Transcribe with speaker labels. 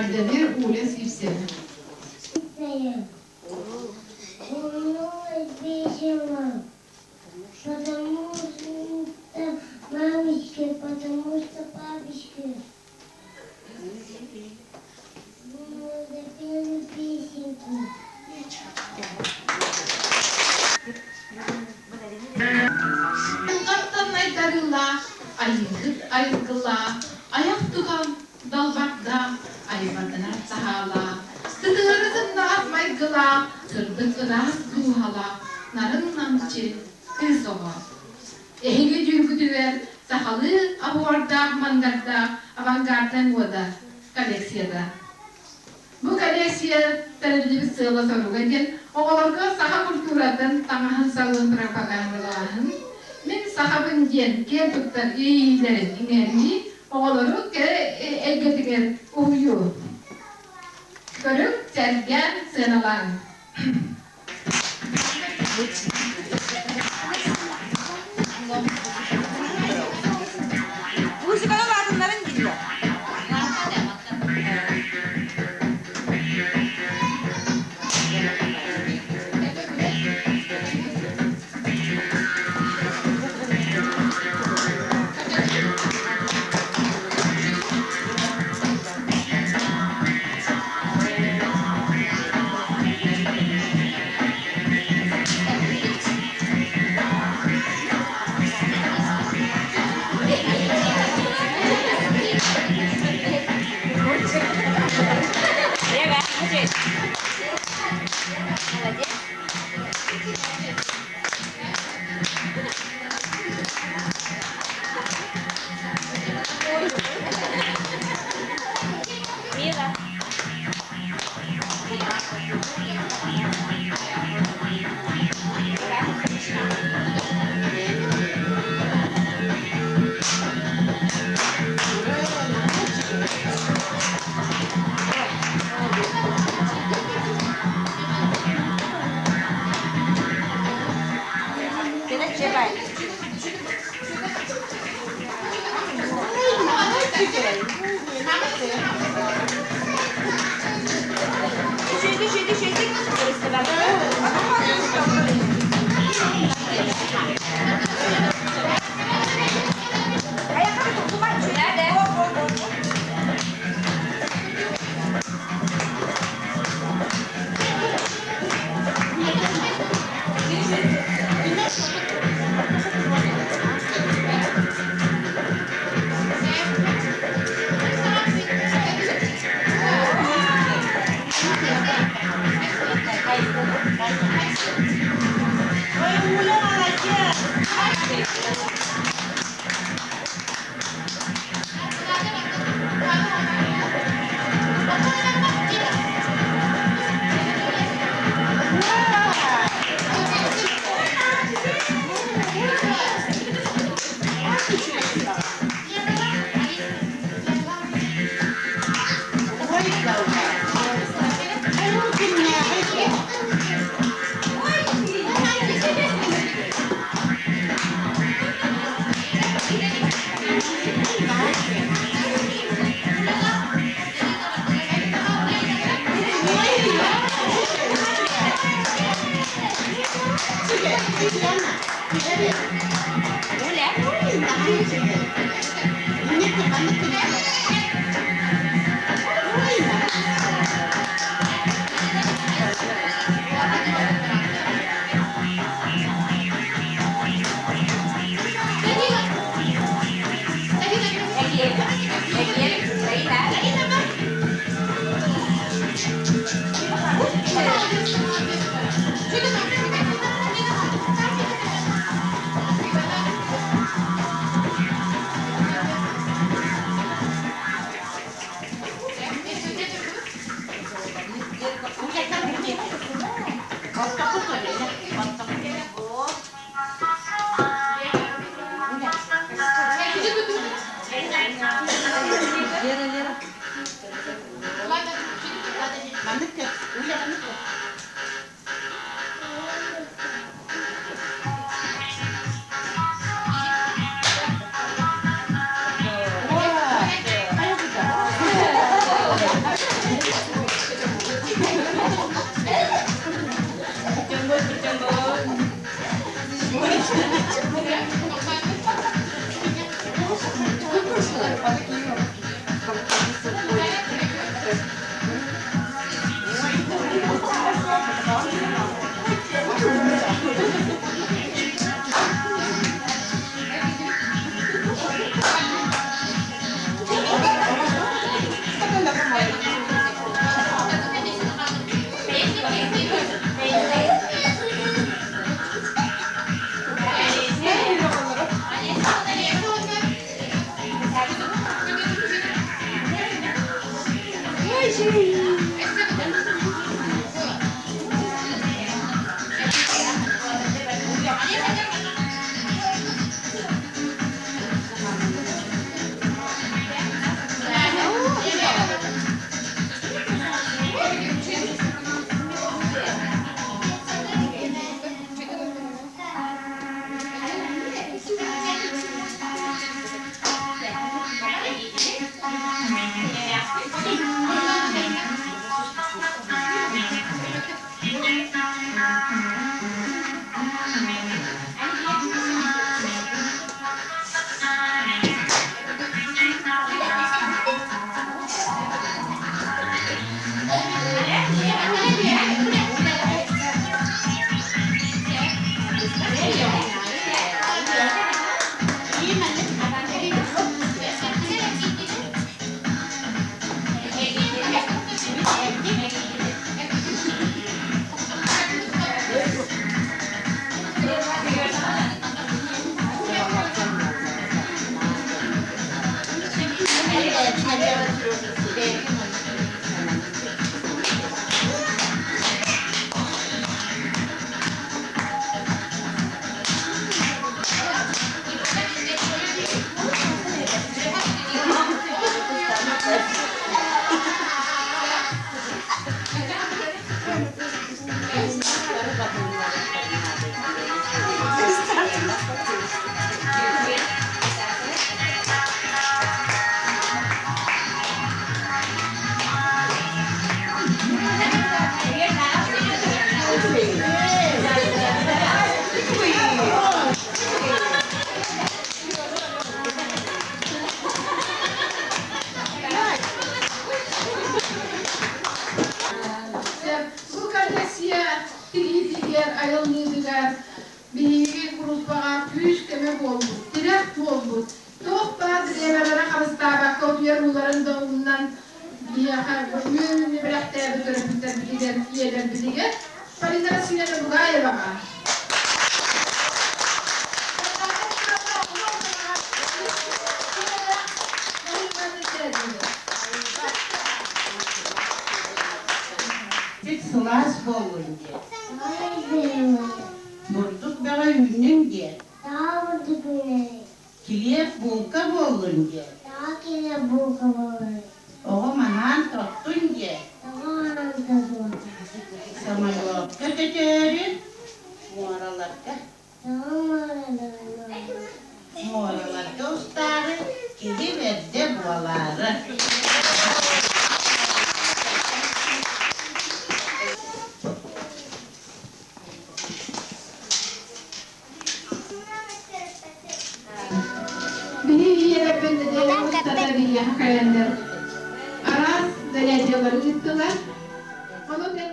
Speaker 1: Эҕэрдэлиир Уля Сивцева.
Speaker 2: Потому что мамочки, потому что папочки. Запели песенку.
Speaker 1: Айылҕаттан айдарыылаах, айыыһыт айылгылаах, айах тутан далбардаах, айбарданар таһаалаах, сытыары сымнаҕас майгылаах, сырдык ыраас дууһалаах, нарын намчы кыыс оҕо. Эһиги дьүүлгүтүгэр сахалыы оһуордаах мандардаах авангарднай муода коллекцията. Бу коллекция тэриллибит сыала-соруга диэн оҕолорго саха культуратын, таҥаһын-салын пропагандалааһын, мин сахабын диэн киэн туттар иэйиилэрин иҥэрии, оҕолору кэрэ эйгэтигэр уһуйуу. Көрүҥ, сэргээн, сыаналааҥ.
Speaker 3: Музыканы улаатыннарын дииллэр. Молодец. Мила.
Speaker 4: Ой, Уля, молодец!
Speaker 3: Лера, Лера.
Speaker 1: Бу коллекция тигиитигэр, айыллыытыгар биһиги группаҕа күүс-көмө буолбут, тирэх буолбут, туох баар бириэмэлэрэ харыстаабакка утуйар ууларын да умнан биһиэхэ үөрүүнү бэлэхтээбит төрөппүттэрбитигэр, ийэлэрбитигэр Полина Васильевна Бугаеваҕа
Speaker 4: Сит сылаас буоллун диэн. Бурдук бөҕө үүннүн диэн. Килиэп булка буоллун диэн. Оҕо манаан тоттун диэн. Самолетка көтөөрү муораларга муораларга устаары киһи бэрдэ буолаары.
Speaker 1: Биһи ийэлэрбин нэдиэлэ устата биһиэхэ кэлэннэр араас занятиелары ыыттылар. Ону тэҥэ